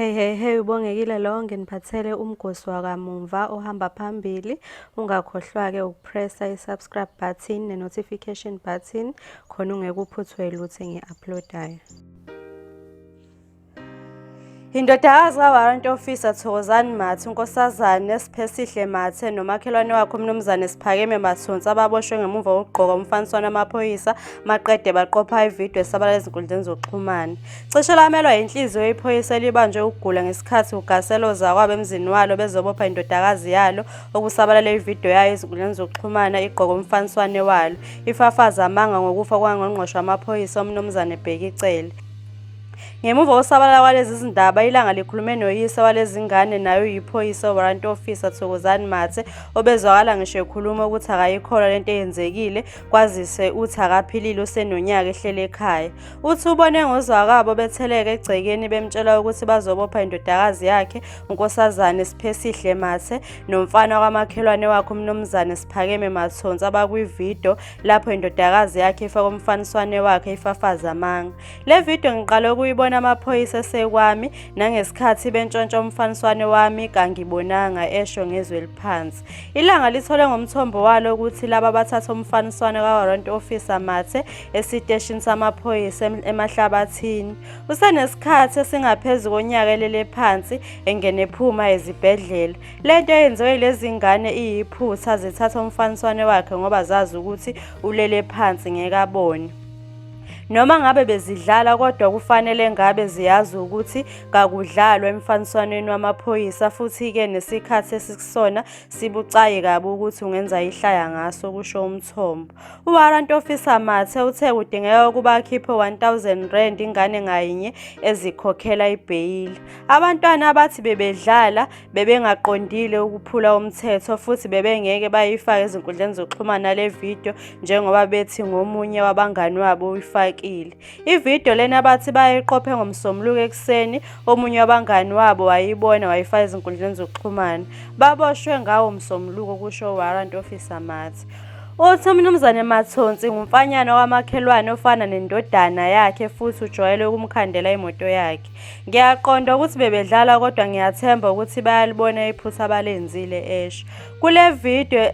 Hey hey hey, uBongekile lo, nginiphathele umgosi wakamumva ohamba phambili. Ungakhohlwa-ke ukupressa i-subscribe button ne-notification button khona ungeke uphuthwe lutho engi-uploadayo. Indodakazi kaWarrant Officer Thokozani Mathe, uNkosazane Siphesihle Mathe nomakhelwane wakhe uMnumzane Siphakeme Mathonsi ababoshwe ngemuva kokugqoka umfaniswano wamaphoyisa maqede baqopha ividiyo esabalala ezinkundleni zokuxhumana. Cishe lamelwa yinhliziyo iphoyisa elibanjwe ukugula ngesikhathi kugasela ozakwabo emzini walo bezobopha indodakazi yalo okusabalale ividiyo yayo ezinkundleni zokuxhumana igqoke umfaniswane walo, ifafaza amanga ngokufa kukangqongqoshe wamaphoyisa uMnumzane Bheki Cele. Ngemuva kokusabalala kwalezi zindaba, ilanga likhulume noyise walezi ngane naye uyiphoyisa uWarrant Officer Thokozani Mathe obezwakala ngisho ekhuluma ukuthi akayikholwa lento eyenzekile kwazise uthi akaphilile usenonyaka ehleli ekhaya. Uthi ubone ngozakwabo betheleka egcekeni bemtshela ukuthi bazobopha indodakazi yakhe uNkosazane Siphesihle Mathe nomfana kwamakhelwane wakhe uMnumzane Siphakeme Mathonsi abakwividiyo lapho indodakazi yakhe ifaka umfaniswane wakhe ifafaza amanga. Le video ngiqale ukuyibona amaphoyisa esekwami nangesikhathi bentshontsha umfaniswane wami kangibonanga, esho ngezwi eliphansi. Ilanga lithole ngomthombo walo ukuthi laba bathatha umfaniswane kaWarrant Officer Mathe esiteshini samaphoyisa eMahlabathini. Usenesikhathi esingaphezu konyaka elele phansi engene ephuma ezibhedlela. Le nto eyenziwe yilezi ngane iyiphutha, zithatha umfaniswane wakhe ngoba zazi ukuthi ulele phansi ngeke abone. Noma ngabe bezidlala kodwa kufanele ngabe ziyazi ukuthi kakudlalwa emfaniswaneni wamaphoyisa futhi-ke nesikhathi esikusona sibucayi kabi ukuthi ungenza ihlaya ngaso, kusho umthombo. UWarrant Officer Mathe uthe kudingeka ukuba akhiphe R1000 ingane ngayinye ezikhokhela ibheyili. Abantwana abathi bebedlala bebengaqondile ukuphula umthetho futhi bebengeke bayifake ezinkundleni zokuxhumana le video njengoba bethi ngomunye wabangani wabo uyifakile. Ividiyo lena bathi bayiqophe ngoMsombuluko ekuseni, omunye wabangani wabo wayibona wayifaka ezinkundleni zokuxhumana. Baboshwe ngawo Msombuluko, kusho uWarrant Officer Mathe. Uthi uMnumzane Mathonsi ngumfanyana wamakhelwane ofana nendodana yakhe futhi ujwayele ukumkhandela imoto yakhe. Ngiyaqonda ukuthi bebedlala kodwa ngiyathemba ukuthi bayalibona iphutha abalenzile, esho. Kule video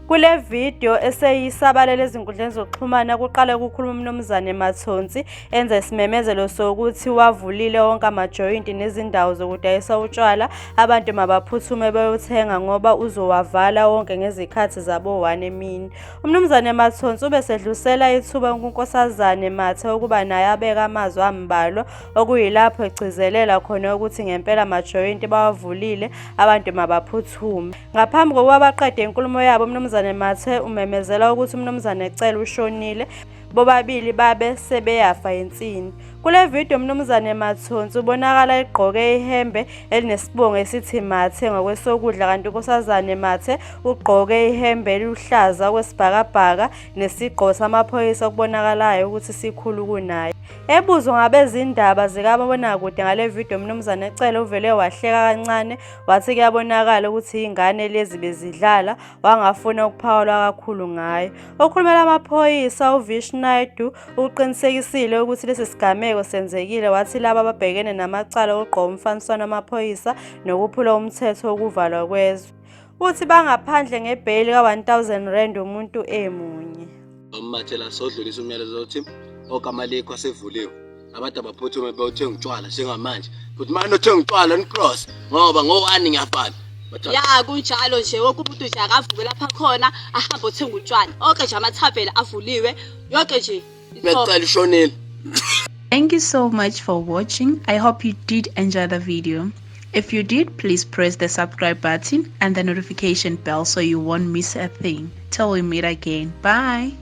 Kule video eseyisabalele ezinkundleni zokuxhumana kuqale kukhuluma uMnumzane Mathonsi enza isimemezelo sokuthi wavulile wonke amajoyinti nezindawo zokudayisa utshwala, abantu mabaphuthume beyothenga ngoba uzowavala wonke ngezikhathi zabo-1 emini. UMnumzane Mathonsi ubesedlusela ithuba kuNkosazane Mathe ukuba naye abeke amazwi ambalwa okuyilapho egcizelela khona ukuthi ngempela amajoyinti bawavulile abantu mabaphuthume. Ngaphambi kokuba baqede inkulumo yabo uMnumzane Mathe umemezela ukuthi uMnumzane Cele ushonile, bobabili babe sebeyafa yinsini. Kule video uMnumzane Mathonsi ubonakala egqoke ihembe elinesibongo esithi Mathe ngokwesokudla kanti uNkosazane Mathe ugqoke ihembe eliluhlaza okwesibhakabhaka nesigqoko samaphoyisa okubonakalayo ukuthi sikhulu kunaye. Ebuzwa ngabezindaba zikamabonakude ngale video uMnumzane Cele uvele wahleka kancane wathi kuyabonakala ukuthi ingane lezi bezidlala wangafuna ukuphawula kakhulu ngayo. Okhulumela amaphoyisa uVish Naidu uqinisekisile ukuthi lesi sigameko senzekile wathi laba ababhekene namacala okugqoka umfaniswano wamaphoyisa nokuphula umthetho wokuvalwa kwezwe. Uthi bangaphandle ngebheyili ka-R1000 umuntu emunye. Umathela sodlulisa umyalezo othi okamalikho asevuliwe. Abantu abaphuthume beyothenga utshwala njengamanje. Futhi manje othenga utshwala ni-cross ngoba ngo-one ngiyafana. Ya kunjalo nje wonke umuntu nje akavuke lapha khona ahambe othenga utshwala. Onke nje amathaveni avuliwe yonke nje. Ngiyacela ushonile. Thank you so much for watching. I hope you did enjoy the video. If you did, please press the subscribe button and the notification bell so you won't miss a thing. Till we meet again. Bye.